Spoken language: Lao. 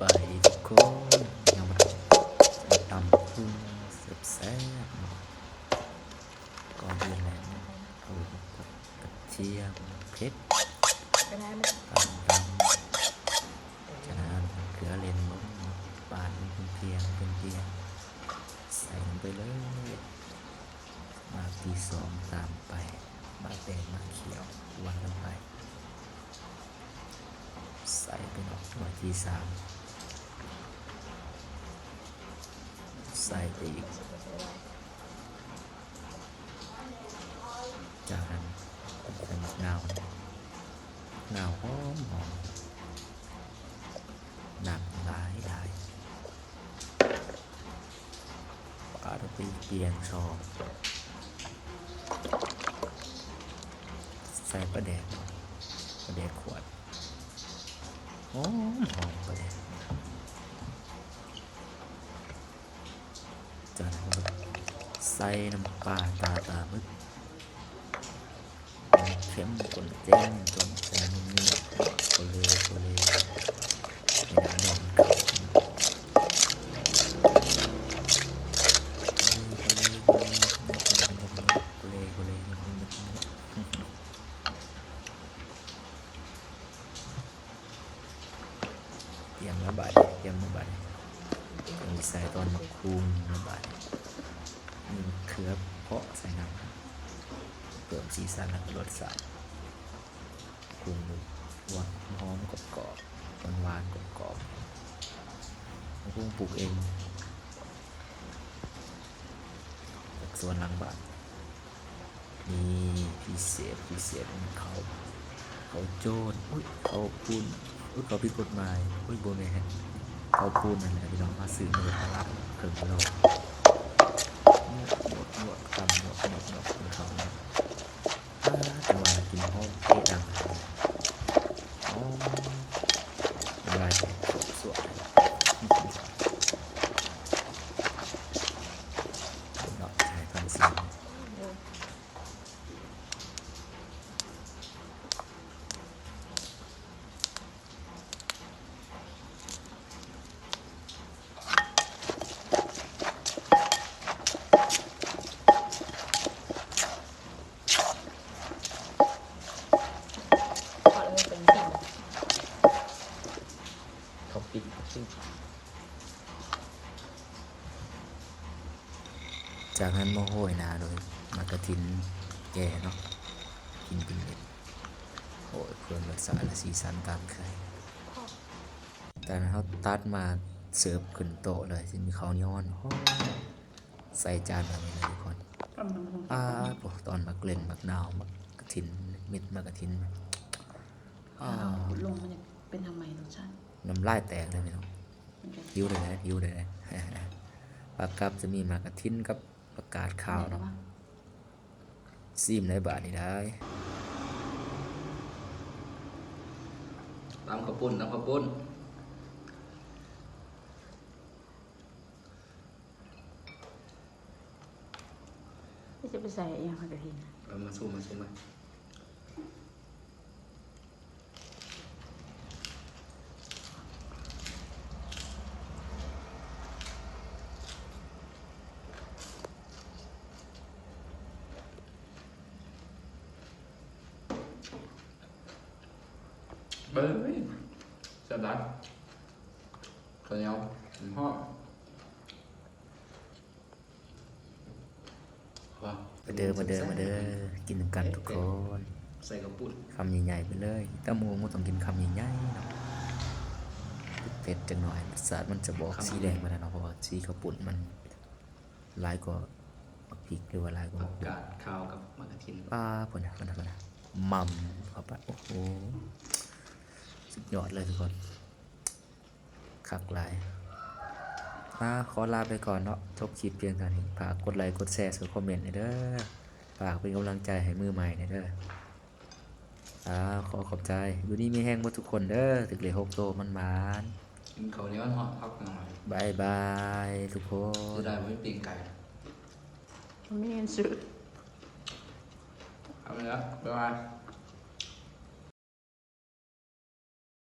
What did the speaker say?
ບາຍດີທຸກຄົນ ເຮົາມາຕຳຫຸ່ງແຊບໆເນາະ. ກ່ອນອື່ນແລ້ວເນາະ ເອົາກະທຽມ ເຜັດ ກະໄດ້ ຕຳ ຕຳ ຈາກນັ້ນເອົາເກືອເລັນລົງເນາະ ປາດເປັນພຽງ ເປັນພຽງ ໃສ່ລົງໄປເລີຍ. ໝາກທີສອງຕາມໄປ ໝາກແດງ ໝາກຂຽວ ວ່າກັນໄປ ໃສ່ໄປເນາະ. ໝາກທີສາມ ໃສ່ໄປອີກ. ຈາກນັ້ນໃສ່ໝາກນາວ ໝາກນາວຫອມໆ ນ້ຳຫຼາຍໆ. ປາດເອົາໄປປ່ຽນຊອງ ໃສ່ປາແດກ ປາແດກຂວດ ຫອມໆ ປາແດກ. ຈາກນັ້ນໃສ່ນ້ຳປາ ຕາ ຕາໝຶກ ເຄັມຂຸ້ນເຈັນ ຕົ້ມແຊບ ໂກເລ ໂກເລ ໃຫ້ນ້ຳມັນເຂົ້າ ໂກເລ ໂກເລ ໂກເລ. ຕຽມແລ້ວບາດນີ້ ຕຽມແລ້ວບາດນີ້ ຕ້ອງໃສ່ຕອນໝາກຫຸ່ງແລ້ວບາດນີ້ ມີມະເຂືອເປາະໃສ່ນຳ ເພີ່ມສີສັນ ແລະ ກໍລົດຊາດ. ຫອມໆ ກອບໆ ຫວານໆ ກອບໆ ໝາກຫຸ່ງປູກເອງ ຈາກສວນຫຼັງບ້ານ. ນີ້ພິເສດ ພິເສດ ເຂົ້າ ເຂົ້າໂຈນ ອຸ້ຍ ເຂົ້າປຸ້ນ ອຸ້ຍ ເຂົ້າຜິດກົດໝາຍ ອຸ້ຍ ບໍ່ແມ່ນ ເຂົ້າປຸ້ນນັ້ນແຫຼະພີ່ນ້ອງ ມາຊື້ມາຈາກຕະຫຼາດເຄິ່ງໂລ ຍວດໆ ຕຳ ຍວດໆ ເຂົ້າ ອາ ແຕ່ວ່າກິນຫອມເຕະດັງ ອໍ ນ້ຳລາຍແຕກສວດໆ ເນາະ ໃຫ້ຟັງສຽງ. ເຂົ້າປິ້ງ ເຂົ້າປິ້ງ. ຈາກນັ້ນມາໂຮຍໜ້າໂດຍໝາກກະທິນແກ່ເນາະ ກິນເປັນເມັດ ໂອ້ຍ ເພີ່ມລົດຊາດ ແລະ ສີສັນຕາມເຄີຍ. ຈາກນັ້ນເຮົາຕັດມາເສີບຂຶ້ນໂຕະເລີຍ ຊິມີເຂົ້າໜຽວຮ້ອນ ໂອ້ ໃສ່ຈານແບບນີ້ເລີຍທຸກຄົນ. ອາ ໂອ້ ຕອນໝາກເລັ່ນ ໝາກນາວ ໝາກກະທິນ ເມັດໝາກກະທິນ ອາ ເອົາຂຸດລົງ ມັນຈະເປັນທາງໃໝ່ລົດຊາດ ນ້ຳລາຍແຕກເລີຍພີ່ນ້ອງ. ຫິວເລີຍ ຫິວເລີຍ. ປາກັບຈະມີໝາກກະທິນກັບຜັກກາດຂາວເນາະ. ຊີມໄດ້ບາດນີ້ໄດ້ ຕຳເຂົ້າປຸ້ນ ຕຳເຂົ້າປຸ້ນ. ຈະໄປໃສ່ອີ່ຫຍັງ ໝາກກະທິນ ເອົາມາຊຸມ ມາຊຸມ ມາ. ເບິ່ງ ແຊບຫຼາຍ ເຂົ້າໜຽວຫອມ. ມາເດີ ມາເດີ ມາເດີ ກິນນຳກັນທຸກຄົນ. ໃສ່ເຂົ້າປຸ້ນ ຄຳໃຫຍ່ໆໄປເລີຍ. ຕຳບັກຫຸ່ງມັນຕ້ອງກິນຄຳໃຫຍ່ໆເນາະ ເຜັດໆ ຈັກໜ້ອຍ ລົດຊາດມັນຈະບໍ່ອອກສີແດງປານໃດເນາະ ເພາະວ່າສີເຂົ້າປຸ້ນມັນຫຼາຍກວ່າໝາກພິກ ຫຼືວ່າຫຼາຍກວ່າໝາກບົວ. ຜັກກາດຂາວກັບໝາກກະທິນ ປາ ພຸ້ນນະ ພຸ້ນນະ ພຸ້ນນະ ໝ່ຳເຂົ້າໄປ. ໂອ້ໂຫ ສຸດຍອດເລີຍທຸກຄົນ. ຄັກຫຼາຍ. ອາ ຂໍລາໄປກ່ອນເນາະ ຈົບຄລິບພຽງເທົ່ານີ້. ຝາກກົດໄລ ກົດແຊ ກົດຄອມເມັນແດ່ເດີ. ຝາກເປັນກຳລັງໃຈໃຫ້ມືໃໝ່ແດ່ເດີ. ອາ ຂໍຂອບໃຈ. ຢູ່ດີມີແຮງເບິດທຸກຄົນເດີ. ຖືກເລກຫົກໂຕ ໝານໆ. ກິນເຂົ້າໜຽວເນາະ ພັກໜ້ອຍ. ບາຍບາຍທຸກຄົນ. ເສຍດາຍບໍ່ມີປີ້ງໄກ່. ບໍ່ມີເງິນຊື້. ເອົາແລ້ວ ບາຍບາຍ.